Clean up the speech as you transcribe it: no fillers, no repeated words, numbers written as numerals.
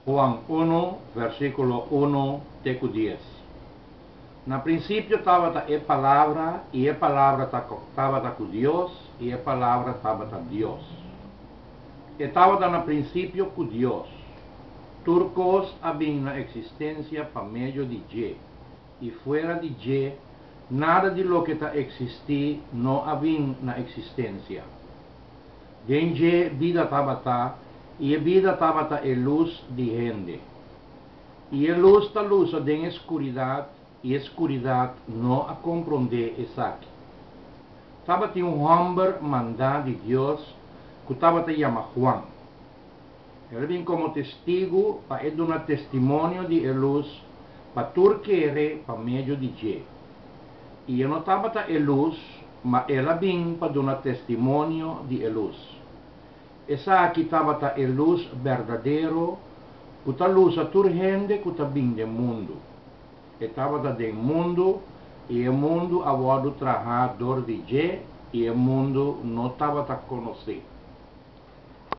Juan 1, versíkulo 1 te ku 10. Na prinsipio tabata e Palabra, i e Palabra tabata ku Dios, i e Palabra tabata Dios. E tabata na prinsipio ku Dios. Tur kos a bin na eksistensia pa medio di dje, i fuera di dje, nada di loke ta eksistí no a bin na eksistensia. Den dje bida tabata, i e bida tabata e lus di hende. I e lus ta lusa den e skuridat, i e skuridat no a komprondé esaki. Tabatin un hòmber mandá di Dios ku tabata yama Juan. El a bin komo testigu pa e duna testimonio di e lus pa tur kere pa medio di dje. I e no tabata e lus, ma el a bin pa duna testimonio di e lus. Esaki tabata e lus berdadero ku ta lusa tur hende ku ta bin den mundu. E tabata den mundu, i e mundu a wòrdu trahá dor di dje, i e mundu no tabata konos'é.